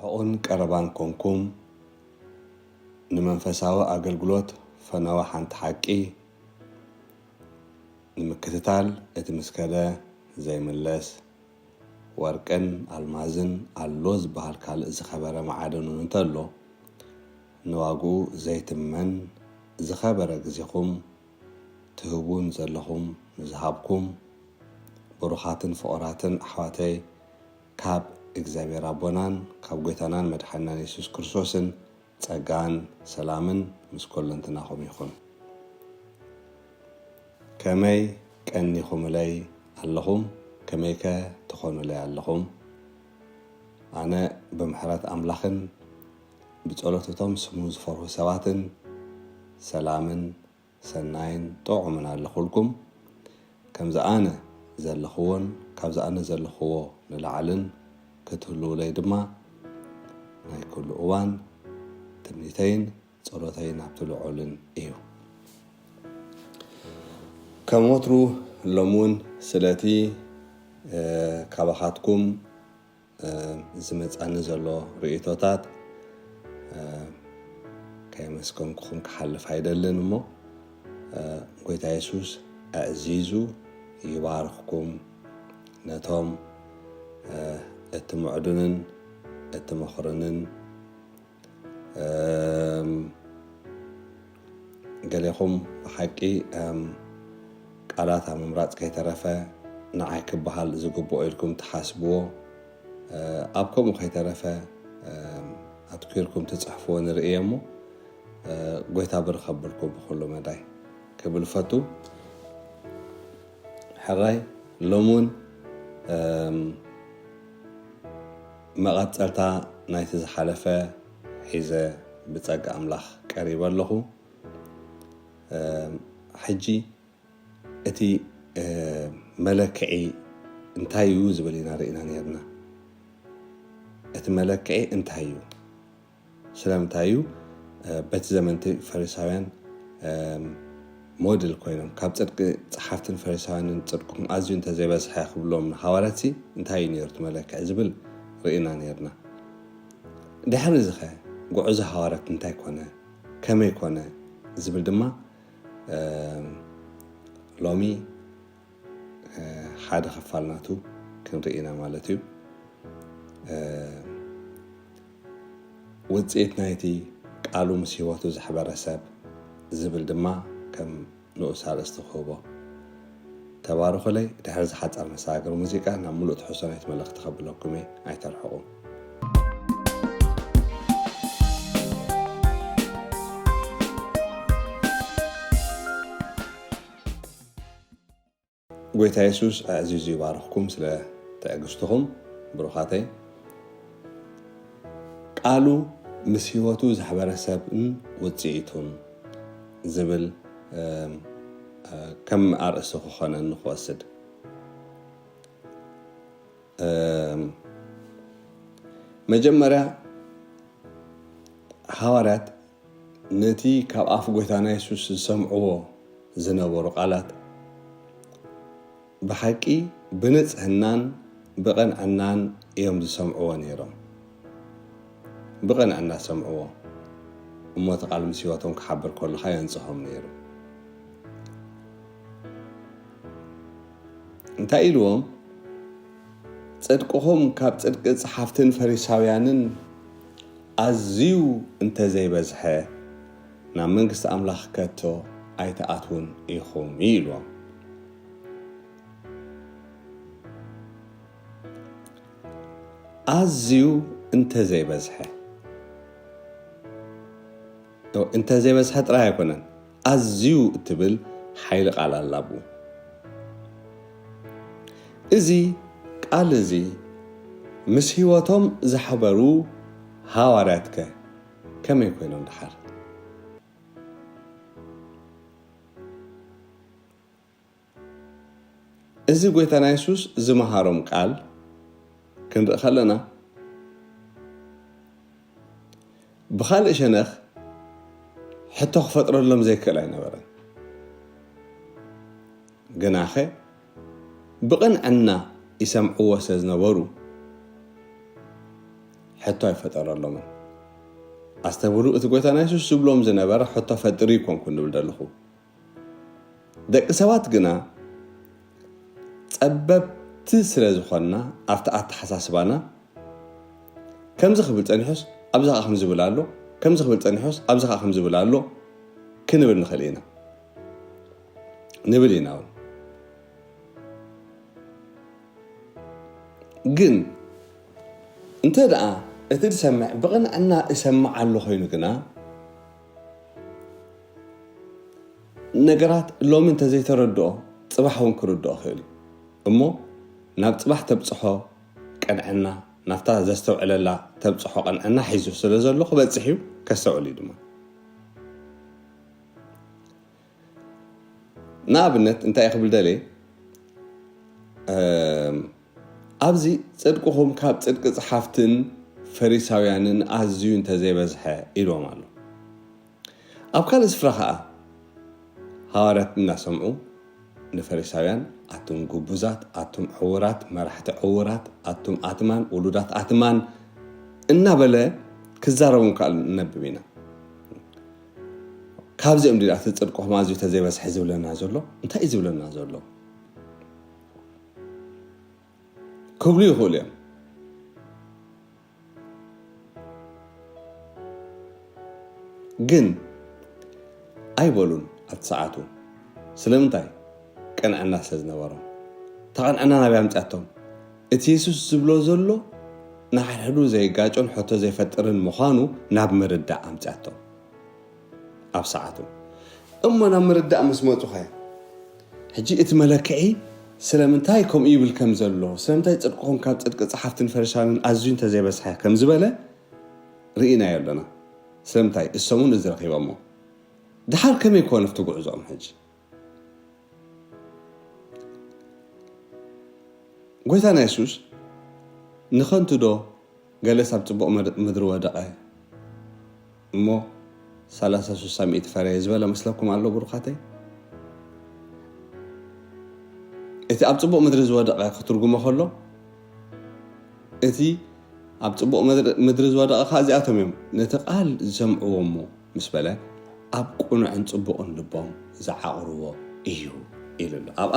ርሑቕን ቀረባን ኮንኩም ንመንፈሳዊ ኣገልግሎት ፈነወ ሓንቲ ሓቂ ንምክትታል፣ እቲ ምስ ከደ ዘይምለስ ወርቅን ኣልማዝን ኣሎ ዝበሃል ካልእ ዝኸበረ መዓድን እውን እንተሎ፣ ንዋግኡ ዘይትመን ዝኸበረ ግዜኹም ትህቡን ዘለኹም ንዝሃብኩም ብሩኻትን ፍቑራትን ኣሕዋተይ፣ ካብ እግዚኣብሔር ኣቦናን ካብ ጐይታናን መድሓንናን የሱስ ክርስቶስን ጸጋን ሰላምን ምስ ኰለንትናኹም ይኹን። ከመይ ቀኒኹምለይ ኣለኹም? ከመይከ ትኾኑለይ ኣለኹም? ኣነ ብምሕረት ኣምላኽን ብጸሎት እቶም ስሙ ዝፈርሁ ሰባትን ሰላምን ሰናይን ጥዑምን ኣለኹልኩም። ከምዚ ኣነ ዘለኽዎን ካብዚ ኣነ ዘለኽዎ ንላዕልን ክትህልዉለይ ድማ ናይ ኩሉ እዋን ትምኒተይን ጸሎተይን ኣብቲ ልዑልን እዩ። ከም ወትሩ ሎሚ እውን ስለቲ፣ እ፣ ካባኻትኩም፣ እ፣ ዝመጻኒ ዘሎ ርእይቶታት፣ እ፣ ከየመስገንኩኹም ክሓልፍ ኣይደልን እሞ፣ እ፣ ጐይታ የሱስ ኣዕዚዙ ይባርኽኩም። ነቶም፣ እ፣ እትምዕዱንን እትመኽሩንን፣ እም፣ ገሌኹም ብሓቂ፣ እም፣ ቃላት ኣብ ምምራጽ ከይተረፈ ንዓይ ክበሃል ዝግብኦ ኢልኩም ትሓስብዎ፣ እ፣ ኣብ ከምኡ ከይተረፈ፣ እም፣ ኣትኲርኩም ትጽሕፍዎ ንርኢ እሞ፣ እ፣ ጐይታ ብርኽ ኣብልኩም ብኹሉ መዳይ ክብል ፈቱ። ሕራይ ሎሚ እውን፣ እም፣ መቐጸልታ ናይቲ ዝሓለፈ ሒዘ ብጸጋ ኣምላኽ ቀሪበ ኣለኹ። እም፣ ሕጂ እቲ፣ እ፣ መለክዒ እንታይ እዩ ዝብል ኢና ርኢና ነይርና። እቲ መለክዒ እንታይ እዩ? ስለምንታይ እዩ፣ እ፣ በቲ ዘመንቲ ፈሪሳውያን፣ እም፣ ሞዴል ኮይኖም፣ ካብ ጽድቂ ጸሓፍትን ፈሪሳውያንን ጽድቅኹም ኣዝዩ እንተዘይበዝሐ ክብሎም ንሃዋርያትሲ እንታይ እዩ ነይሩ እቲ መለክዒ ዝብል ርኢና ነይርና። ድሕሪ እዚ ኸ ጉዕዞ ሃዋርያት እንታይ ኮነ? ከመይ ኮነ? ዝብል ድማ፣ እም፣ ሎሚ፣ እ፣ ሓደ ክፋል ናቱ ክንርኢ ኢና ማለት እዩ። እ፣ ውጽኢት ናይቲ ቃሉ ምስ ህይወቱ ዘሕበረ ሰብ ዝብል ድማ ከም ንኡስ ኣርእስቲ ክህቦ። ተባረኹለይ። ድሕሪ እዚ ሓጻር መሰጋገሪ ሙዚቃ ናብ ምሉእ ትሕዝቶ ናይቲ መልእኽቲ ከብለኩም እየ። ኣይተርሕቑ። ጐይታ የሱስ ኣዕዚዙ ይባርኽኩም ስለ ትዕግስትኹም ብሩኻተይ። ቃሉ ምስ ህይወቱ ዘሕበረ ሰብን ውጽኢቱን ዝብል፣ እም፣ እ፣ ከም ኣርእስቲ ክኾነኒ ክወስድ። እም፣ መጀመርያ ሃዋርያት ነቲ ካብ ኣፍ ጐይታና የሱስ ዝሰምዕዎ ዝነበሩ ቃላት ብሓቂ ብንጽህናን ብቕንዕናን እዮም ዝሰምዕዎ ነይሮም። ብቕንዕና ሰምዕዎ። እሞ እቲ ቃል ምስ ህይወቶም ክሓብር ከሎ ኸኣ የንጽሆም ነይሩ። እንታይ ኢልዎም? ጽድቅኹም ካብ ጽድቂ ጸሓፍትን ፈሪሳውያንን ኣዝዩ እንተ ዘይበዝሐ፣ ናብ መንግስቲ ኣምላኽ ከቶ ኣይትኣትዉን ኢኹም ኢልዎም። ኣዝዩ እንተ ዘይበዝሐ፣ እንተ ዘይበዝሐ ጥራይ ኣይኮነን፣ ኣዝዩ እትብል ሓይሊ ቃል ኣላ ኣብኡ። እዚ ቃል እዚ ምስ ህይወቶም ዘሕበሩ ሃዋርያትከ ከመይ ኮይኖም ደሓር? እዚ ጐይታና የሱስ ዝመሃሮም ቃል ክንርኢ ከለና፣ ብኻልእ ሸነኽ ሕቶ ክፈጥረሎም ዘይክእል ኣይነበረን። ግናኸ ብቕንዕና ይሰምዕዎ ስለ ዝነበሩ፣ ሕቶ ኣይፈጠረሎምን። ኣስተብህሉ፣ እቲ ጎይታና የሱስ ዝብሎም ዝነበረ ሕቶ ፈጢሩ ኣይኮንኩን ዝብል ዘለኹ። ደቂ ሰባት ግና ጸበብቲ ስለ ዝኾንና ኣብቲ ኣተሓሳስባና ከምዚ ክብል ጸኒሑስ ኣብዚ ኸኣ ከምዚ ዝብል ኣሎ፣ ከምዚ ክብል ጸኒሑስ ኣብዚ ኸኣ ከምዚ ዝብል ኣሎ ክንብል ንኽእል ኢና። ንብል ኢና እውን። ግን እንተ ደኣ እቲ ዝሰምዕ ብቕንዕና እሰምዕ ኣሎ ኮይኑ ግና ነገራት ሎሚ እንተዘይተረድኦ ጽባሕ እውን ክርድኦ ክእል እዩ። እሞ ናብ ጽባሕ ተብጽሖ ቅንዕና፣ ናብታ ዘስተውዕለላ ተብጽሖ ቅንዕና ሒዙ ስለ ዘሎ ክበጽሕ እዩ፣ ከስተውዕል እዩ ድማ። ንኣብነት እንታይ ክብል ደልየ፣ እም፣ ኣብዚ ጽድቅኹም ካብ ጽድቂ ጸሓፍትን ፈሪሳውያንን ኣዝዩ እንተዘይበዝሐ ኢልዎም ኣሎ። ኣብ ካልእ ስፍራ ኸኣ ሃዋርያት እናሰምዑ ንፈሪሳውያን፣ ኣቱም ግቡዛት፣ ኣቱም ዕውራት፣ መራሕቲ ዕውራት፣ ኣቱም ኣትማን፣ ውሉዳት ኣትማን እናበለ ክዛረቦም ከኣ ነንብብ ኢና። ካብዚኦም ድዩ እቲ ጽድቅኹም ኣዝዩ ተዘይበዝሐ ዝብለና ዘሎ? እንታይ እዩ ዝብለና ዘሎ? ክብሉ ይኽእሉ እዮም። ግን ኣይበሉን ኣብቲ ሰዓቱ። ስለምንታይ? ቅንዕና ስለ ዝነበሮም። እታ ቅንዕና ናበይ ኣምጽኣቶም? እቲ የሱስ ዝብሎ ዘሎ ንሓድሕዱ ዘይጋጮን ሕቶ ዘይፈጥርን ምዃኑ ናብ ምርዳእ ኣምጽኣቶም። ኣብ ሰዓቱ። እሞ ናብ ምርዳእ ምስ መጹኸ፣ ሕጂ እቲ መለክዒ ስለምንታይ ከምኡ ይብል ከም ዘሎ፣ ስለምንታይ ጽድቅኹም ካብ ጽድቂ ጸሓፍትን ፈሪሳውያንን ኣዝዩ እንተዘይበዝሐ ከም ዝበለ ርኢናዮ ኣለና። ስለምንታይ እሶም እውን እዚ ረኺቦሞ። ድሓር ከመይ ኮነ ኣብቲ ጉዕዞኦም ሕጂ? ጎይታና የሱስ ንኸንቱ ዶ ገለስ ኣብ ጽቡቕ መድ-፣ ምድሪ ወደቐ እሞ ሰላሳ ስሳ ሚእቲ ፈረየ ዝበለ መስለኩም ኣሎ ብሩኻተይ? እቲ ኣብ ጽቡቕ ምድሪ ዝወደቐ ክትርጉሞ ከሎ፣ እቲ ኣብ ጽቡቕ ምድሪ፣ ምድሪ ዝወደቐ ኸኣ እዚኣቶም እዮም፣ ነቲ ቃል ዝሰምዕዎ እሞ ምስ በለ፣ ኣብ ቅኑዕን ጽቡቕን ልቦም ዝዓቕርዎ እዩ ኢሉ ኣሎ። ኣብኣ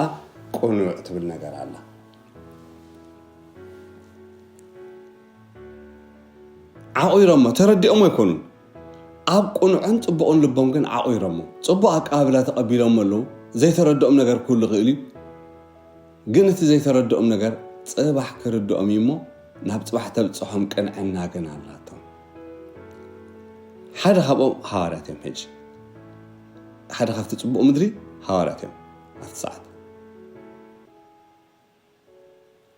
ቅኑዕ ትብል ነገር ኣላ። ዓቑሮሞ፣ ተረዲኦሞ ኣይኮኑን። ኣብ ቅኑዕን ጽቡቕን ልቦም ግን ዓቑሮሞ። ጽቡቕ ኣቀባብላ ተቐቢሎሞ ኣለዉ። ዘይተረድኦም ነገር ክህሉ ይኽእል እዩ። ግን እቲ ዘይተረድኦም ነገር ጽባሕ ክርድኦም እዩ እሞ፣ ናብ ጽባሕ ተብጽሖም ቅንዕና ግን ኣላቶም። ሓደ ካብኦም ሃዋርያት እዮም። ሕጂ ሓደ ካብቲ ጽቡቕ ምድሪ ሃዋርያት እዮም ኣብቲ ሰዓት።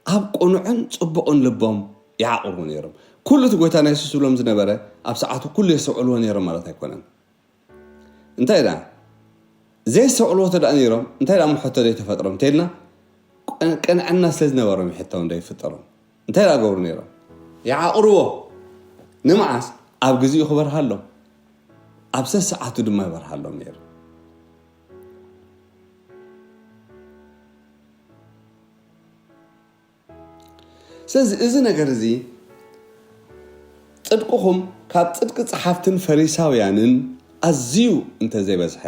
ኣብ ቅኑዕን ጽቡቕን ልቦም ይዓቕርቡ ነይሮም። ኩሉ እቲ ጎይታ ናይ የሱስ ዝብሎም ዝነበረ ኣብ ሰዓቱ ኩሉ የስተውዕልዎ ነይሮም ማለት ኣይኮነን። እንታይ ደኣ? ዘየስተውዕልዎ እንተ ደኣ ነይሮም፣ እንታይ ደኣ እሞ ሕቶ ዘይተፈጥሮም እንተኢልና፣ ቅን-፣ ቅንዕና ስለ ዝነበሮም እዩ ሕቶ እንዶ ይፍጠሮም። እንታይ ደኣ ገብሩ ነይሮም? ይዓቕርዎ። ንመዓስ? ኣብ ግዜኡ ክበርሃሎም። ኣብ ሰሰዓቱ ድማ ይበርሃሎም ነይሩ። ስለዚ እዚ ነገር እዚ ጽድቅኹም ካብ ጽድቂ ጸሓፍትን ፈሪሳውያንን ኣዝዩ እንተ ዘይበዝሐ፣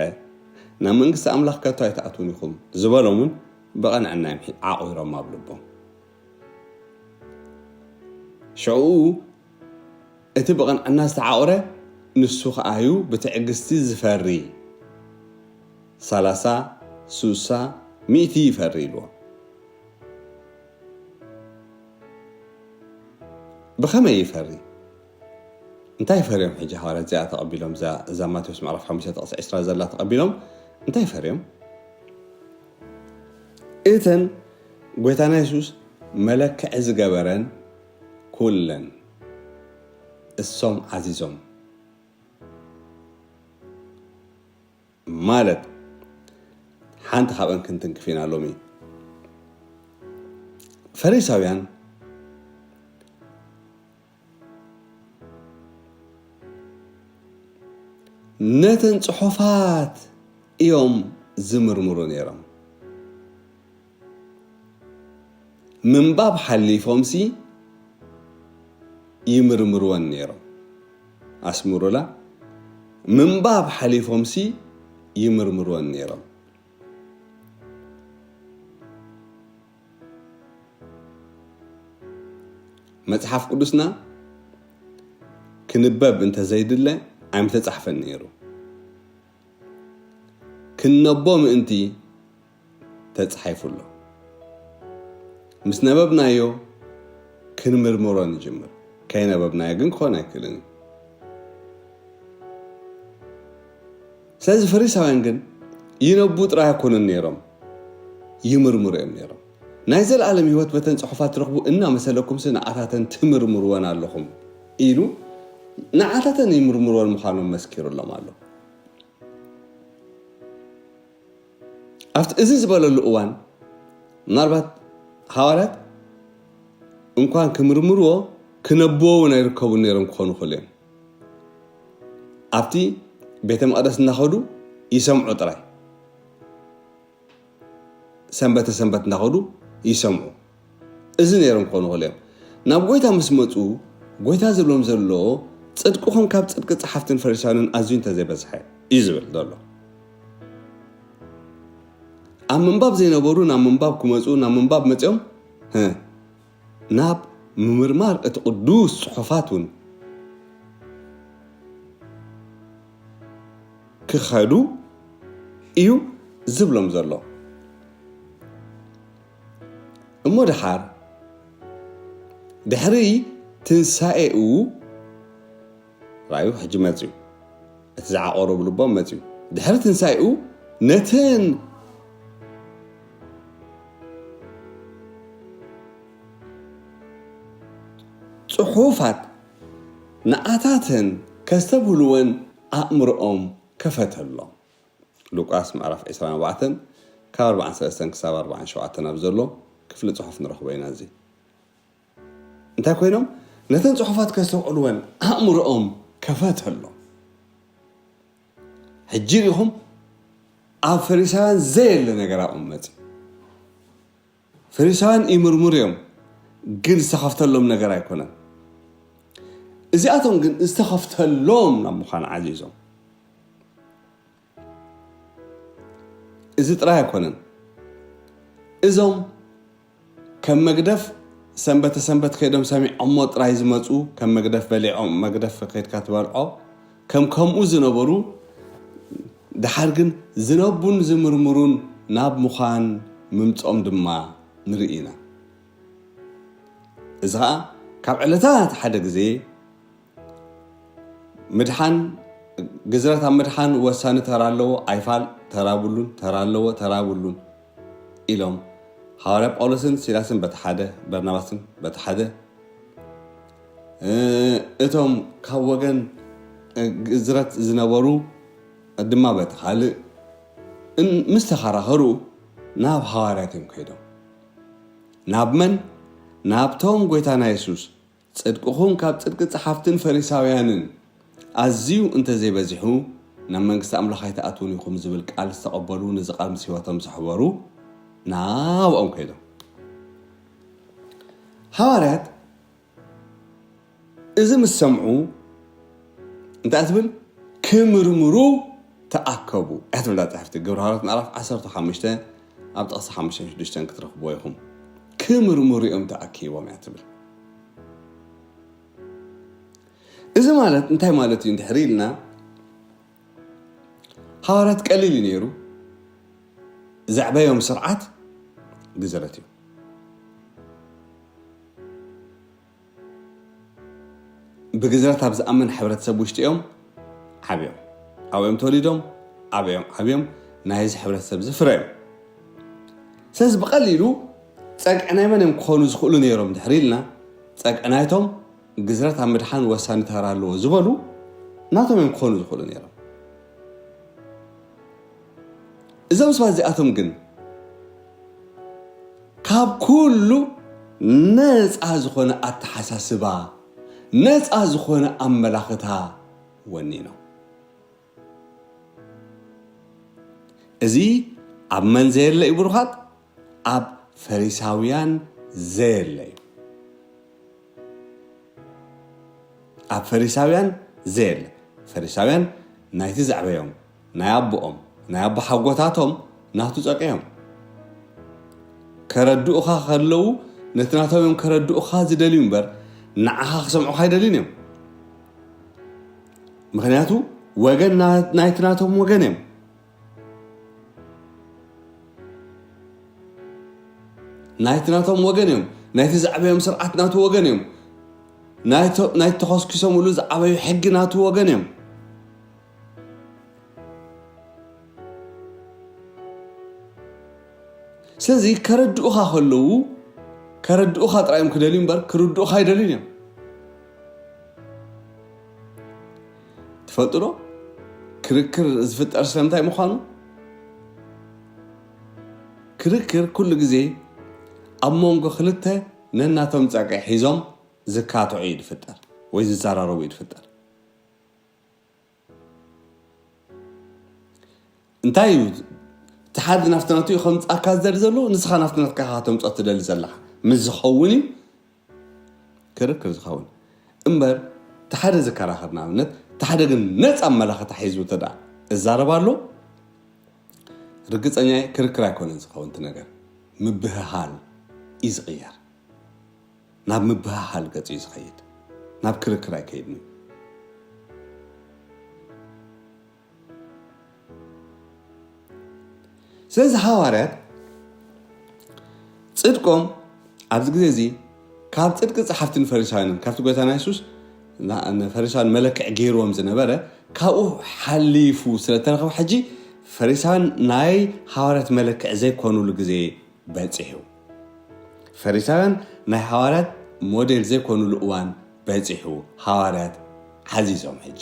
ናብ መንግስቲ ኣምላኽ ከቶ ኣይትኣትዉን ኢኹም ዝበሎም እውን ብቐንዕና እዮም ዓቑሮም ኣብ ልቦም። ሽዑ እቲ ብቕንዕና ዝተዓቑረ ንሱ ኸኣ እዩ ብትዕግስቲ ዝፈሪ። ሰላሳ፣ ስሳ፣ ሚእቲ ይፈሪ ኢልዎ። ብኸመይ ይፈሪ? እንታይ ፈርዮም ሕጂ ሃዋርያት እዚኣ ተቐቢሎም፣ እዛ፣ እዛ ማቴዎስ ምዕራፍ ሓሙሽተ ጥቕሲ ዕስራ ዘላ ተቐቢሎም እንታይ ፈርዮም? እተን ጎይታና የሱስ መለክዒ ዝገበረን ኩለን እሶም ዓዚዞም ማለት ሓንቲ ካብአን ክንትንክፍ ኢና ሎሚ። ፈሪሳውያን ነተን ጽሑፋት እዮም ዝምርምሩ ነይሮም። ምንባብ ሓሊፎምሲ ይምርምርወን ነይሮም። ኣስምሩላ፣ ምንባብ ሓሊፎምሲ ይምርምርወን ነይሮም። መጽሓፍ ቅዱስና ክንበብ እንተዘይድለ ኣይምተጻሕፈን ነይሩ። ክንነቦ ምእንቲ ተጻሒፉ ኣሎ። ምስ ነበብናዮ ክንምርምሮ ንጅምር። ከይነበብናዮ ግን ክኾን ኣይክእልን እዩ። ስለዚ ፈሪሳውያን ግን ይነቡ ጥራይ ኣይኮኑን ነይሮም፣ ይምርምሩ እዮም ነይሮም። ናይ ዘለኣለም ህይወት በተን ጽሑፋት ትረኽቡ እናመሰለኩምሲ ንዓታተን ትምርምርወን ኣለኹም ኢሉ ንዓታተን ይምርምርወን ምዃኖም መስኪሩሎም ኣሎ። ኣብቲ እዚ ዝበለሉ እዋን ምናልባት ሃዋርያት እንኳን ክምርምርዎ ክነብዎ እውን ኣይርከቡን ነይሮም ክኾኑ ይኽእሉ እዮም። ኣብቲ ቤተ መቕደስ እናኸዱ ይሰምዑ ጥራይ፣ ሰንበተ ሰንበት እናኸዱ ይሰምዑ። እዚ ነይሮም ክኾኑ ይኽእሉ እዮም። ናብ ጎይታ ምስ መፁ ጎይታ ዝብሎም ዘሎ ጽድቅኹም ካብ ጽድቂ ጸሓፍትን ፈሪሳውያንን ኣዝዩ እንተዘይበዝሐ እዩ ዝብል ዘሎ። ኣብ ምንባብ ዘይነበሩ ናብ ምንባብ ክመፁ ናብ ምንባብ መፅኦም ናብ ምምርማር እቲ ቅዱስ ጽሑፋት እውን ክኸዱ እዩ ዝብሎም ዘሎ። እሞ ደሓር ድሕሪ ትንሳኤኡ ራዩ ሕጂ መፅዩ፣ እቲ ዝዓቆሩ ብልቦም መፅዩ። ድሕሪ ትንሳኤኡ ነተን ጽሑፋት ንኣታተን ከስተብህልወን ኣእምሮኦም ከፈተሎም። ሉቃስ ምዕራፍ ዕስራን ኣርባዕተን ካብ ኣርባዓን ሰለስተን ክሳብ ኣርባዓን ሸውዓተን ኣብ ዘሎ ክፍሊ ጽሑፍ ንረኽቦ ኢና። እዚ እንታይ ኮይኖም ነተን ጽሑፋት ከስተውዕልወን ኣእምሮኦም ከፈተሎም። ሕጂ ርኢኹም ኣብ ፈሪሳውያን ዘየለ ነገር ኣብኦም መጽእ። ፈሪሳውያን ይምርምሩ እዮም፣ ግን ዝተኸፍተሎም ነገር ኣይኮነን። እዚኣቶም ግን ዝተኸፍተሎም ናብ ምዃን ዓዚዞም። እዚ ጥራይ ኣይኮነን። እዞም ከም መግደፍ ሰንበተ ሰንበት ከይዶም ሰሚዖሞ ጥራይ ዝመፁ፣ ከም መግደፍ በሊዖም፣ መግደፍ ከይድካ ትበልዖ፣ ከም ከምኡ ዝነበሩ፣ ደሓር ግን ዝነቡን ዝምርምሩን ናብ ምዃን ምምፅኦም ድማ ንርኢ ኢና። እዚ ኸዓ ካብ ዕለታት ሓደ ግዜ ምድሓን፣ ግዝረት ኣብ ምድሓን ወሳኒ ተራ ኣለዎ። ኣይፋል ተራ ብሉን፣ ተራ ኣለዎ፣ ተራ ብሉን ኢሎም ሃዋርያ ጳውሎስን ሲላስን በቲ ሓደ፣ በርናባስን በቲ ሓደ፣ እ፣ እቶም ካብ ወገን፣ እ፣ ግዝረት ዝነበሩ ድማ በቲ ካልእ እን-፣ ምስ ተኸራኸሩ ናብ ሃዋርያት እዮም ከይዶም። ናብ መን? ናብቶም ጎይታና የሱስ ጽድቅኹም ካብ ጽድቂ ጸሓፍትን ፈሪሳውያንን ኣዝዩ እንተዘይበዚሑ ናብ መንግስቲ ኣምላኽ ኣይትኣትዉን ኢኹም ዝብል ቃል ዝተቐበሉ፣ ነዚ ቃል ምስ ህይወቶም ዘሕበሩ ናብኦም ከይዶም። ሃዋርያት እዚ ምስ ሰምዑ እንታይ ትብል? ክምርምሩ ተኣከቡ እያ ትብል እዛ ጽሕፍቲ። ግብረ ሃዋርያት ምዕራፍ ዓሰርተ ሓሙሽተ ኣብ ጥቕሲ ሓሙሽተን ሽዱሽተን ክትረኽብዎ ኢኹም። ክምርምሩ እዮም ተኣኪቦም እያ ትብል። እዚ ማለት እንታይ ማለት እዩ እንድሕር ኢልና፣ ሃዋርያት ቀሊል እዩ ነይሩ። ዘዕበዮም ስርዓት ግዝረት እዩ። ብግዝረት ኣብ ዝኣምን ሕብረተሰብ ውሽጢ እዮም ዓብዮም። ኣብኦም ተወሊዶም፣ ኣብኦም ዓብዮም፣ ናይዚ ሕብረተሰብ እዚ ፍረ እዮም። ስለዚ ብቐሊሉ ጸግዒ ናይ መን እዮም ክኾኑ ዝኽእሉ ነይሮም ድሕሪ ኢልና፣ ጸግዒ ናይቶም ግዝረት ኣብ ምድሓን ወሳኒ ተራ ኣለዎ ዝበሉ ናቶም እዮም ክኾኑ ዝኽእሉ ነይሮም። እዞም ሰባት እዚኣቶም ግን ካብ ኩሉ ነፃ ዝኾነ ኣተሓሳስባ፣ ነፃ ዝኾነ ኣመላኽታ ወኒኖም። እዚ ኣብ መን ዘየለ እዩ ብሩኻት? ኣብ ፈሪሳውያን ዘየለ እዩ። ኣብ ፈሪሳውያን ዘየለ። ፈሪሳውያን ናይቲ ዘዕበዮም፣ ናይ ኣቦኦም፣ ናይ ኣቦሓጎታቶም ናቱ ጸቀዮም። ከረድኡኻ ከለዉ ነቲ ናቶም እዮም ከረድኡኻ ዝደልዩ እምበር ንዓኻ ክሰምዑኻ ኣይደልዩን እዮም። ምኽንያቱ ወገን ና- ናይቲ ናቶም ወገን እዮም። ናይቲ ናቶም ወገን እዮም። ናይቲ ዘዕበዮም ስርዓት ናቱ ወገን እዮም። ናይቶ- ናይቲ ተኸስኪሶምሉ ዝዓበዩ ሕጊ ናቱ ወገን እዮም። ስለዚ ከረድኡኻ ከለዉ ከረድኡኻ ጥራይ እዮም ክደልዩ እምበር ክርድኡኻ ኣይደልዩን እዮም። ትፈልጡ ዶ? ክርክር ዝፍጠር ስለምንታይ ምዃኑ? ክርክር ኩሉ ግዜ ኣብ መንጎ ክልተ ነናቶም ጸቅዒ ሒዞም ዝካትዑ እዩ ዝፍጠር ወይ ዝዘራረቡ እዩ ዝፍጠር። እንታይ እዩ? እቲ ሓደ ናፍቲ ናቱ እዩ ከምጻካ ዝደሊ ዘሎ፣ ንስኻ ናፍቲ ናትካ ኢኻ ከተምጽኦ ትደሊ ዘለኻ። ምስ ዝኸውን እዩ ክርክር ዝኸውን። እምበር እቲ ሓደ ዝከራኸር ንኣብነት፣ እቲ ሓደ ግን ነጻ ኣመላኽታ ሒዙ እንተ ደኣ እዛረብ ኣሎ፣ ርግጸኛ እየ ክርክር ኣይኮነን ዝኸውን እቲ ነገር። ምብህሃል እዩ ዝቕየር። ናብ ምብህሃል ገጹ እዩ ዝኸይድ። ናብ ክርክር ኣይከይድን እዩ። ስለዚ ሃዋርያት ጽድቆም ኣብዚ ግዜ እዚ ካብ ጽድቂ ጸሓፍትን ፈሪሳውያንን ካብቲ ጎይታና የሱስ ና- ንፈሪሳውያን መለክዒ ገይርዎም ዝነበረ ካብኡ ሓሊፉ ስለ እተረኸበ ሕጂ ፈሪሳውያን ናይ ሃዋርያት መለክዒ ዘይኮኑሉ ግዜ በጺሑ። ፈሪሳውያን ናይ ሃዋርያት ሞዴል ዘይኮኑሉ እዋን በጺሑ። ሃዋርያት ዓዚዞም ሕጂ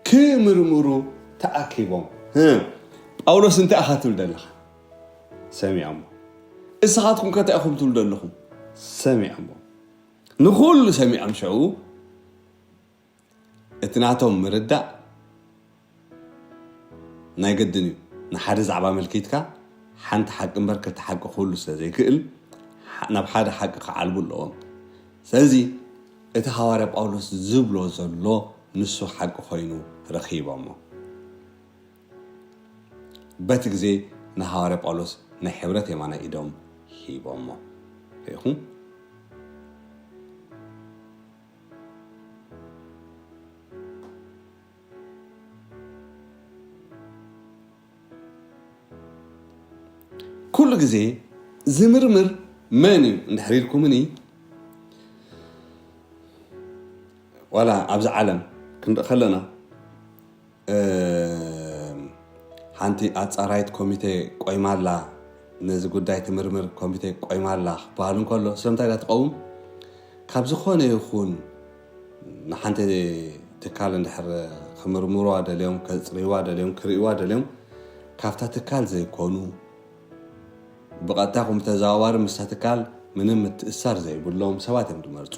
ክምርምሩ ተኣኪቦም። እ፣ ጳውሎስ እንታይ ኢኻ ትብል ዘለኻ? ሰሚዖሞ። እስኻትኩም ከ እንታይ ኢኹም ትብሉ ዘለኹም? ሰሚዖሞ። ንኹሉ ሰሚዖም ሽዑ እቲ ናቶም ምርዳእ ናይ ግድን እዩ። ንሓደ ዛዕባ ኣመልኪትካ ሓንቲ ሓቂ እምበር ክልተ ሓቂ ክህሉ ስለ ዘይክእል፣ ሓ- ናብ ሓደ ሓቂ ክዓልቡ ኣለዎም። ስለዚ እቲ ሃዋርያ ጳውሎስ ዝብሎ ዘሎ ንሱ ሓቂ ኮይኑ ረኺቦሞ። በቲ ግዜ ንሃዋርያ ጳውሎስ ናይ ሕብረት የማናይ ኢዶም ሂቦሞ። ርኢኹም? ኩሉ ግዜ ዝምርምር መን እዩ እንድሕር ኢልኩምኒ፣ ዋላ ኣብዚ ዓለም ክንርኢ ከለና፣ እ፣ ሓንቲ ኣጻራይት ኮሚቴ ቆይማ ኣላ፣ ነዚ ጉዳይ ትምርምር ኮሚቴ ቆይማ ኣላ ክበሃል እንከሎ፣ ስለምንታይ ዳ ትቐውም? ካብ ዝኾነ ይኹን ንሓንቲ ትካል እንድሕር ክምርምሩዋ ደልዮም፣ ከጽርይዋ ደልዮም፣ ክርእይዋ ደልዮም፣ ካብታ ትካል ዘይኮኑ፣ ብቐጥታ ይኹን ብተዘዋዋሪ ምስታ ትካል ምንም ምትእሳር ዘይብሎም ሰባት እዮም ዝመርጹ።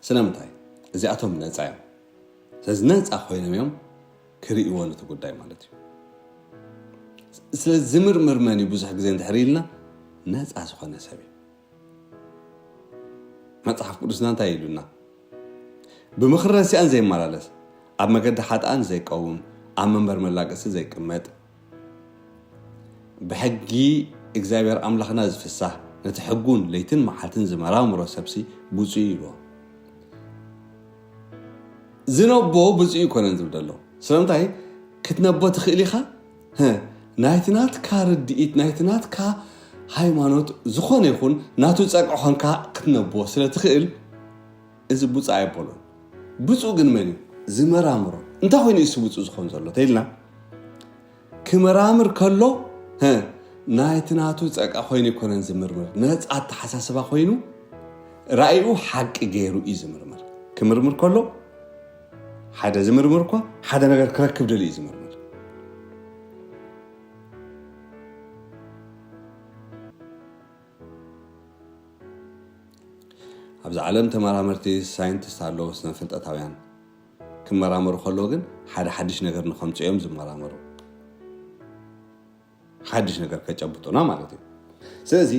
ስለምንታይ? እዚኣቶም ነጻ እዮም። ስለዚ ነጻ ኮይኖም እዮም ክርእይዎ ነቲ ጉዳይ ማለት እዩ። ስለዚ ዝምርምር መን እዩ ብዙሕ ግዜ እንድሕር ኢልና ነጻ ዝኾነ ሰብ እዩ። መጽሓፍ ቅዱስና እንታይ ኢሉና? ብምኽሪ ረሲኣን ዘይመላለስ፣ ኣብ መገዲ ሓጥኣን ዘይቀውም፣ ኣብ መንበር መላቀሲ ዘይቅመጥ፣ ብሕጊ እግዚኣብሔር ኣምላኽና ዝፍሳህ፣ ነቲ ሕጉን ለይትን መዓልትን ዝመራምሮ ሰብሲ ብፁዕ እዩ ኢልዎ። ዝነቦ ብፁዕ ይኮነን ዝብል ዘሎ። ስለምንታይ ክትነቦ ትኽእል ኢኻ? ህ፣ ናይቲ ናትካ ርድኢት፣ ናይቲ ናትካ ሃይማኖት ዝኾነ ይኹን ናቱ ጸግዒ ኾንካ ክትነቦ ስለ ትኽእል፣ እዚ ብፁዕ ኣይበሉን። ብፁዕ ግን መን እዩ? ዝመራምሮ። እንታይ ኮይኑ እዩ እሱ ብፁዕ ዝኾን ዘሎ? ተይልና ክመራምር ከሎ፣ ህ፣ ናይቲ ናቱ ጸቃ ኮይኑ ኣይኮነን ዝምርምር። ነጻ ኣተሓሳስባ ኮይኑ ራእዩ ሓቂ ገይሩ እዩ ዝምርምር። ክምርምር ከሎ ሓደ ዝምርምር እኳ ሓደ ነገር ክረክብ ደልዩ እዩ ዝምርምር። ኣብዚ ዓለም ተመራመርቲ ሳይንቲስት ኣለዉ፣ ስነ ፍልጠታውያን። ክመራመሩ ከለዉ ግን ሓደ ሓድሽ ነገር ንኸምፅኡ እዮም ዝመራመሩ። ሓድሽ ነገር ከጨብጡና ማለት እዩ። ስለዚ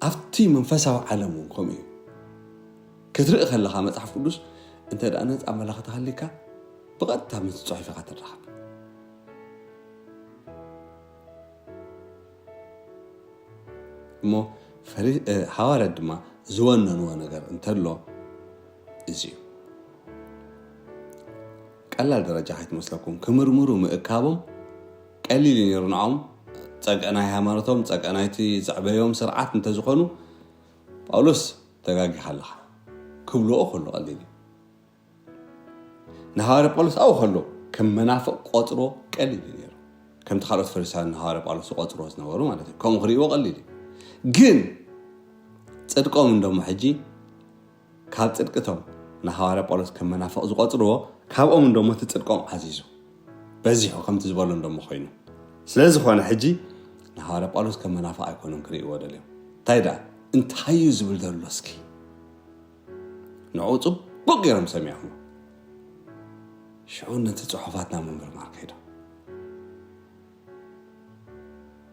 ኣብቲ መንፈሳዊ ዓለም እውን ከምኡ እዩ። ክትርኢ ከለኻ መጽሓፍ ቅዱስ እንተ ደኣ ነጻ መላኽቲ ሃሊካ ብቐጥታ ምስ ጽሑፍ ኢኻ ትራኸብ። እሞ ፈሪ-፣ እ፣ ሃዋርያት ድማ ዝወነንዎ ነገር እንተሎ እዚ እዩ። ቀላል ደረጃ ከይትመስለኩም፣ ክምርምሩ ምእካቦም ቀሊል እዩ ነይሩ ንዖም። ጸገ ናይ ሃይማኖቶም፣ ጸገ ናይቲ ዘዕበዮም ስርዓት እንተዝኾኑ፣ "ጳውሎስ ተጋጊኻ ኣለኻ" ክብልዎ ከሎ ቀሊል እዩ። ንሃዋርያ ጳውሎስ ኣብኡ ከሎ ከም መናፍቕ ቆጽሮ ቀሊል እዩ ነይሩ። ከምቲ ካልኦት ፈሪሳውያን ንሃዋርያ ጳውሎስ ዝቆጽርዎ ዝነበሩ ማለት እዩ። ከምኡ ክርእይዎ ቀሊል እዩ። ግን ጽድቆም እንደሞ ሕጂ ካብ ጽድቅቶም ንሃዋርያ ጳውሎስ ከም መናፍቕ ዝቆጽርዎ፣ ካብኦም እንደሞ እቲ ጽድቆም ዓዚዙ በዚሑ ከምቲ ዝበሎ እንደሞ ኮይኑ። ስለ ዝኾነ ሕጂ ንሃዋርያ ጳውሎስ ከም መናፍቕ ኣይኮኑን ክርእይዎ ደልዮም። እንታይ ደኣ እንታይ እዩ ዝብል ዘሎ እስኪ? ንዕኡ ጽቡቕ ገይሮም ሰሚዖም። ሽዑ ነቲ ጽሑፋት ናብ ምምርማር ከይዶም።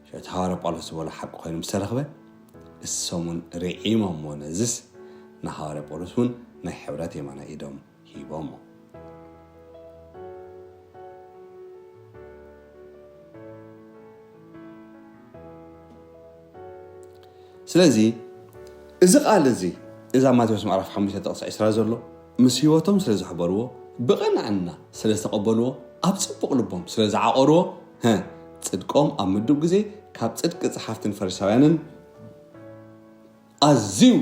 ሽዑ እቲ ሃዋርያ ጳውሎስ ዝበሎ ሓቂ ኮይኑ ምስ ተረኽበ፣ እሶም እውን ርዒሞምዎ። ነዝስ ንሃዋርያ ጳውሎስ እውን ናይ ሕብረት የማናይ ኢዶም ሂቦሞ። ስለዚ እዚ ቃል እዚ፣ እዛ ማቴዎስ ምዕራፍ ሓሙሽተ ጥቕሲ ዕስራ ዘሎ፣ ምስ ህይወቶም ስለ ዘሕበርዎ፣ ብቕንዕና ስለ ዝተቐበልዎ፣ ኣብ ጽቡቕ ልቦም ስለ ዝዓቐርዎ፣ ሀ፣ ጽድቆም ኣብ ምዱብ ግዜ ካብ ጽድቂ ጸሓፍትን ፈሪሳውያንን ኣዝዩ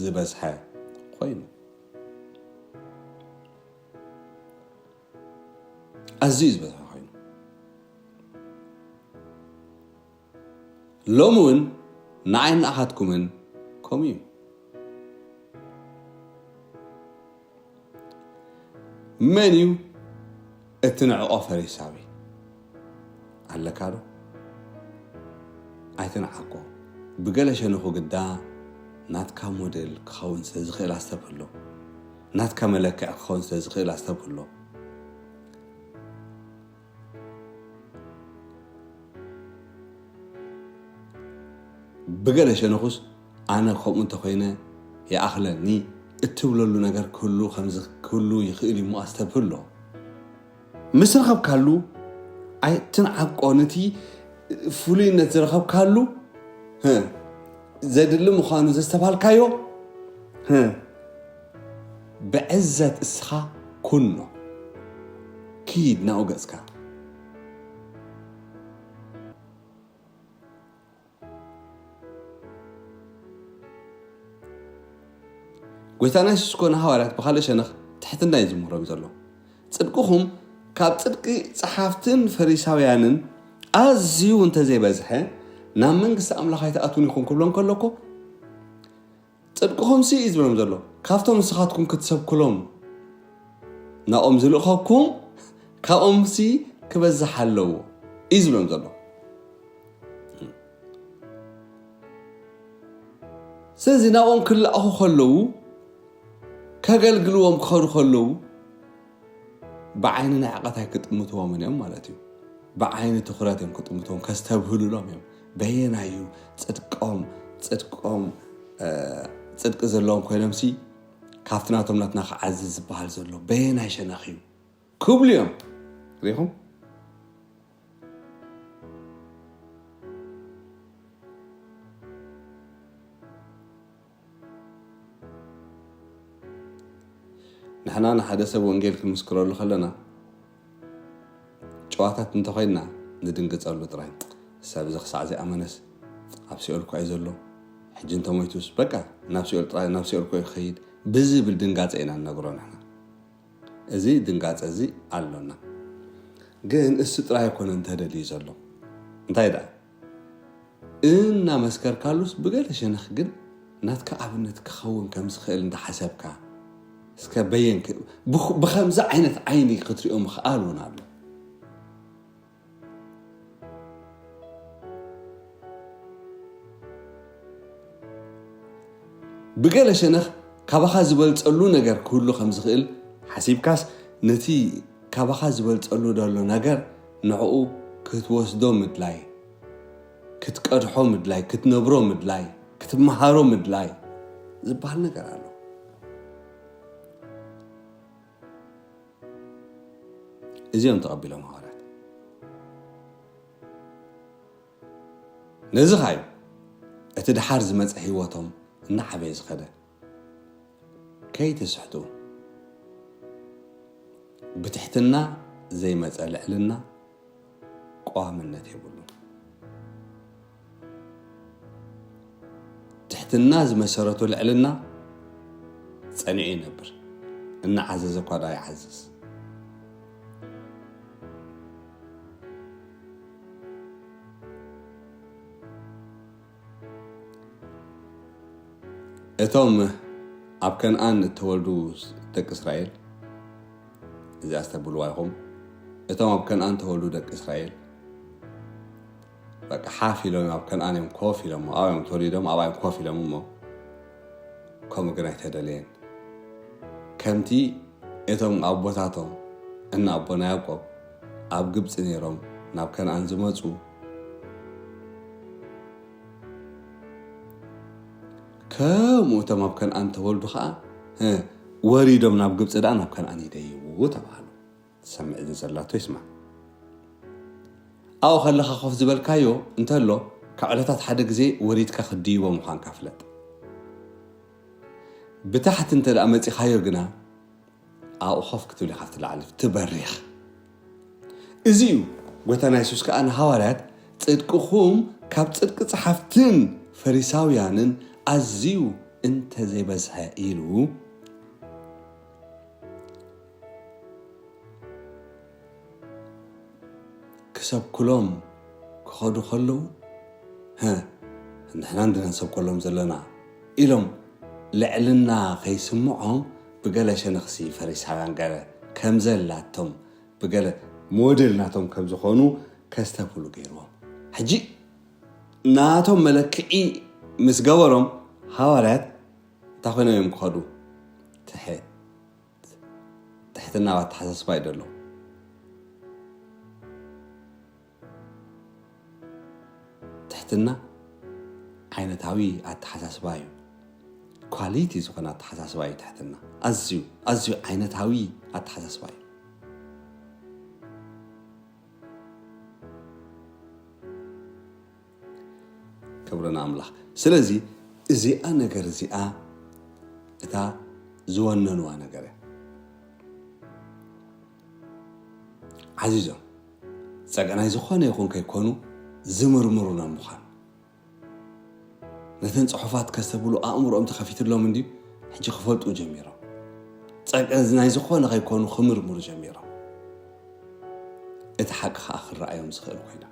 ዝበዝሐ ኮይኑ። ኣዝዩ ዝበዝሐ ኮይኑ። ሎሚ እውን ንዓይን ንኣኻትኩምን ከምኡ እዩ። መን እዩ እቲ ንዕቆ ፈሪሳዊ? ኣለካ ዶ? ኣይትንዓቆ። ብገለ ሸነኹ ግዳ ናትካ ሞዴል ክኸውን ስለ ዝኽእል ኣስተብህሎ። ናትካ መለክዒ ክኸውን ስለ ዝኽእል ኣስተብህሎ። ብገለ ሸነኹስ ኣነ ከምኡ እንተኾይነ ይኣኽለኒ እትብለሉ ነገር ክህሉ፣ ከምዚ ክህሉ ይኽእል እዩ እሞ ኣስተብህሎ። ምስ ረኸብካሉ ኣይትንዓቆ። ነቲ ፍሉይነት ዝረኸብካሉ፣ ህ፣ ዘድሊ ምዃኑ ዘስተብሃልካዮ፣ ህ፣ ብዕዘት እስኻ ኩኖ። ኪድ ናብኡ ገጽካ። ጎይታና የሱስ እኮ ንሃዋርያት ብኻልእ ሸነኽ ትሕትና እዩ ዝምህሮም ዘሎ። ጽድቅኹም ካብ ጽድቂ ጸሓፍትን ፈሪሳውያንን ኣዝዩ እንተዘይበዝሐ፣ ናብ መንግስቲ ኣምላኽ ኣይትኣትዉን ኢኹም ክብሎም ከሎ እኮ፣ ጽድቅኹምሲ እዩ ዝብሎም ዘሎ። ካብቶም ንስኻትኩም ክትሰብክሎም ናኦም ዝልእኸኩም፣ ካብኦምሲ ክበዝሕ ኣለዎ እዩ ዝብሎም ዘሎ። ስለዚ ናብኦም ክለኣኹ ከለዉ፣ ከገልግልዎም ክኸዱ ከለዉ፣ ብዓይኒ ንዕቀት ኣይክጥምትዎምን እዮም ማለት እዩ። ብዓይኒ ትኹረት እዮም ክጥምትዎም፣ ከስተብህሉሎም እዮም። በየናይ እዩ ጽድቆም፣ ጽድቆም፣ እ፣ ጽድቂ ዘለዎም ኮይኖምሲ፣ ካብቲ ናቶም ናትና ክዓዝዝ ዝበሃል ዘሎ በየናይ ሸነኽ እዩ ክብሉ እዮም። ሪኢኹም? ንሕና ንሓደ ሰብ ወንጌል ክንምስክረሉ ከለና፣ ጨዋታት እንተኾይንና ንድንግጸሉ ጥራይ። ሰብ እዚ ክሳዕ ዘይኣመነስ ኣብ ሲኦል እኳ እዩ ዘሎ። ሕጂ እንተሞይቱስ፣ በቃ፣ ናብ ሲኦል ጥራይ፣ ናብ ሲኦል እኮ እዩ ክኸይድ ብዝብል ድንጋጸ ኢና ንነግሮ ንሕና። እዚ ድንጋጸ እዚ ኣሎና። ግን እሱ ጥራይ ኣይኮነን ተደልዩ ዘሎ። እንታይ ደኣ? እናመስከርካሉስ ብገለ ሸነኽ ግን ናትካ ኣብነት ክኸውን ከም ዝኽእል እንዳሓሰብካ፣ እስከ በየን ክ-፣ ብኽ-፣ ብኸምዚ ዓይነት ዓይኒ ክትሪኦ ምኽኣል እውን ኣሎ። ብገለ ሸነኽ ካባኻ ዝበልጸሉ ነገር ክህሉ ከም ዝኽእል ሓሲብካስ፣ ነቲ ካባኻ ዝበልጸሉ ዘሎ ነገር ንዕኡ ክትወስዶ ምድላይ። ክትቀድሖ ምድላይ፣ ክትነብሮ ምድላይ፣ ክትመሃሮ ምድላይ ዝበሃል ነገር ኣሎ። እዚኦም ተቐቢሎም ሃዋርያት። ነዚ ኻዩ እቲ ድሓር ዝመጸ ህይወቶም እናዓበየ ዝኸደ። ከይትስሕቱ፣ ብትሕትና ዘይመጸ ልዕልና ቀዋምነት የብሉን። ትሕትና ዝመሰረቱ ልዕልና ጸኒዑ ይነብር፣ እናዓዘዘ እኳ ደኣ ይዓዝዝ። እቶም ኣብ ከነኣን እተወልዱ ደቂ እስራኤል፣ እዚኣ ዝተብልዋ ኢኹም፣ እቶም ኣብ ከነኣን እተወልዱ ደቂ እስራኤል፣ በቃ ሓፍ ኢሎም ኣብ ከነኣን እዮም ኮፍ ኢሎም፣ ኣብኣ እዮም ተወሊዶም፣ ኣብኣ እዮም ኮፍ ኢሎም እሞ፣ ከምኡ ግን ኣይተደለየን። ከምቲ እቶም ኣቦታቶም እና ኣቦና ያዕቆብ ኣብ ግብፂ ነይሮም ናብ ከነኣን ዝመፁ፣ ከምኡ እቶም ኣብ ከነኣን ተወልዱ ኸዓ፣ እ፣ ወሪዶም ናብ ግብፂ ደኣ ናብ ከነኣን ይደይቡ ተባሃሉ። ትሰምዕ እዝን ዘላቶ ይስማዕ። ኣብኡ ከለኻ ኮፍ ዝበልካዮ እንተሎ፣ ካብ ዕለታት ሓደ ግዜ ወሪድካ ክትድይቦ ምዃንካ ፍለጥ። ብታሕቲ እንተ ደኣ መጺኻዮ ግና፣ ኣብኡ ኮፍ ክትብል ኢኻ፣ ኣብቲ ላዕሊ ትበሪኽ። እዚ እዩ ጎይታና የሱስ ከኣ ንሃዋርያት፣ "ጽድቅኹም ካብ ጽድቂ ጸሓፍትን ፈሪሳውያንን ኣዝዩ እንተ ዘይበዝሐ" ኢሉ ክሰብኩሎም ክኸዱ ከለዉ፣ "ህእ፣ ንሕና እንዲና ንሰብከሎም ዘለና" ኢሎም ልዕልና ከይስምዖም ብገለ ሸነኽሲ ፈሪሳውያን ገለ ከም ዘላቶም፣ ብገለ ሞዴል ናቶም ከም ዝኾኑ ከስተብህሉ ገይርዎም። ሕጂ ናቶም መለክዒ ምስ ገበሮም፣ ሃዋርያት እንታይ ኮይኖም እዮም ክኸዱ? ትሕት፣ ትሕትና ኣብ ኣተሓሳስባ እዩ ዘሎ። ትሕትና ዓይነታዊ ኣተሓሳስባ እዩ። ኳሊቲ ዝኾነ ኣተሓሳስባ እዩ ትሕትና። ኣዝዩ፣ ኣዝዩ ዓይነታዊ ኣተሓሳስባ እዩ። ክብሪ ንኣምላኽ። ስለዚ እዚኣ ነገር እዚኣ እታ ዝወነንዋ ነገር እያ። ዓዚዞም ጸገናይ ዝኾነ ይኹን ከይኮኑ ዝምርምሩ ናብ ምዃን። ነተን ጽሑፋት ከስተብሉ ኣእምሮኦም ተኸፊትሎም እንድዩ፣ ሕጂ ክፈልጡ ጀሚሮም። ጸገናይ ዝኾነ ከይኮኑ ክምርምሩ ጀሚሮም። እቲ ሓቂ ኸኣ ክረኣዮም ዝኽእል ኮይና።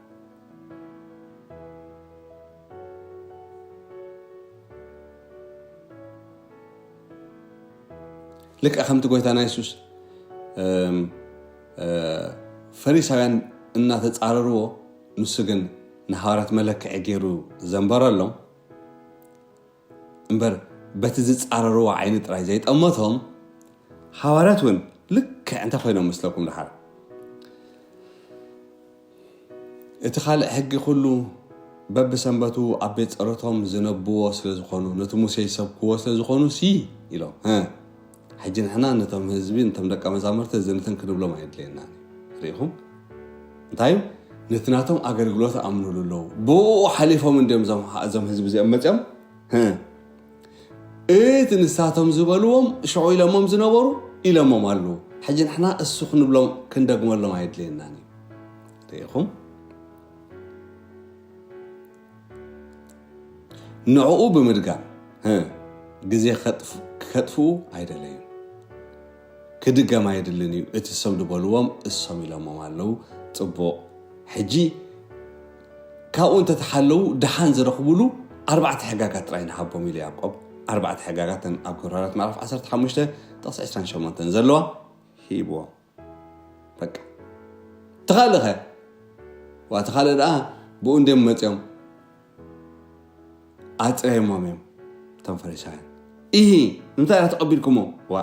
ልክዕ ከምቲ ጎይታና የሱስ፣ እም፣ እ፣ ፈሪሳውያን እናተጻረርዎ፣ ንሱ ግን ንሃዋርያት መለክዒ ገይሩ ዘንበረሎም እምበር፣ በቲ ዝጻረርዎ ዓይኒ ጥራይ ዘይጠመቶም፣ ሃዋርያት እውን ልክዕ እንታይ ኮይኖም መስለኩም ደሓር? እቲ ካልእ ሕጊ ኩሉ በብሰንበቱ ኣብ ቤት ጸሎቶም ዝነብዎ ስለ ዝኾኑ፣ ነቲ ሙሴ ይሰብክዎ ስለ ዝኾኑ ሲ ኢሎም። እ፣ ሕጂ ንሕና ነቶም ህዝቢ፣ ነቶም ደቀ መዛሙርቲ እዚ ነትን ክንብሎም ኣየድልየናን እዩ። ርኢኹም? እንታይ እዩ? ነቲ ናቶም ኣገልግሎት ኣምኑሉ ኣለዉ። ብኡ ሓሊፎም እንድዮም እዞም፣ እዞም ህዝቢ እዚኦም መጺኦም። እ፣ እቲ ንሳቶም ዝበልዎም ሽዑ ኢሎሞም ዝነበሩ ኢሎሞም ኣለዉ። ሕጂ ንሕና እሱ ክንብሎም ክንደግመሎም ኣየድልየናን እዩ። ርኢኹም? ንዕኡ ብምድጋም፣ ህ፣ ግዜ ከጥፍ-፣ ከጥፍኡ ኣይደለዩን። ክድገም ኣየድልን እዩ። እቲ እሶም ዝበልዎም እሶም ኢሎሞም ኣለዉ። ጽቡቕ። ሕጂ ካብኡ እንተተሓለዉ ደሓን ዝረኽቡሉ ኣርባዕተ ሕጋጋት ጥራይ ንሃቦም ኢሉ ያዕቆብ። ኣርባዕተ ሕጋጋት፣ እተን ኣብ ግብረ ሃዋርያት ምዕራፍ ዓሰርተ ሓሙሽተ ጥቕሲ ዕስራን ሸሞንተን ዘለዋ ሂብዎም። በቃ። እቲ ካልእ ኸ? ዋ፣ እቲ ካልእ ደኣ ብኡ እንድዮም መጺኦም ኣጽረዮሞም እዮም እቶም ፈሪሳውያን። ኢሂ፣ እንታይ ደኣ ተቐቢልኩሞ? ዋ፣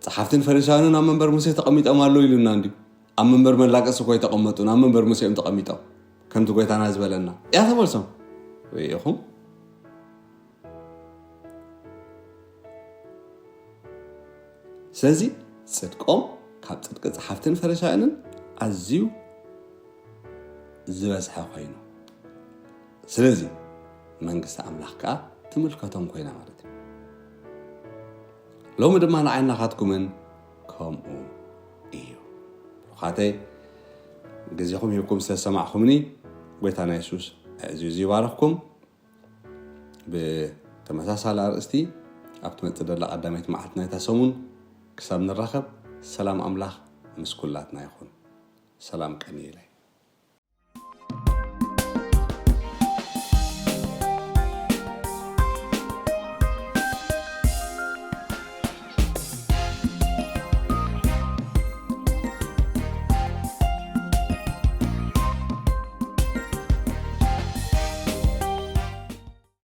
ጸሓፍትን ፈሪሳውያንን ኣብ መንበር ሙሴ ተቐሚጦም ኣለዉ ኢሉና እንድዩ። ኣብ መንበር መላቀሲ እኮ ኣይተቐመጡን፣ ኣብ መንበር ሙሴ እዮም ተቐሚጦም። ከምቲ ጎይታና ዝበለና እያ ተመልሶም። ርኢኹም? ስለዚ ጽድቆም ካብ ጽድቂ ጸሓፍትን ፈሪሳውያንን ኣዝዩ ዝበዝሐ ኮይኑ፣ ስለዚ መንግስቲ ኣምላኽ ከኣ ትምልከቶም ኮይና ማለት እዩ። ሎሚ ድማ ንዓይናኻትኩምን ከምኡ እዩ። ብሩኻተይ፣ ግዜኹም ሂብኩም ስለዝሰማዕኹምኒ ጎይታና የሱስ ኣዕዝዩ ይባርኽኩም። ብተመሳሳሊ ኣርእስቲ ኣብ ትመጽእ ዘላ ቀዳመይቲ መዓልቲ ናይታ ሰሙን ክሳብ ንራኸብ፣ ሰላም ኣምላኽ ምስ ኩላትና ይኹን። ሰላም ቀንየለይ።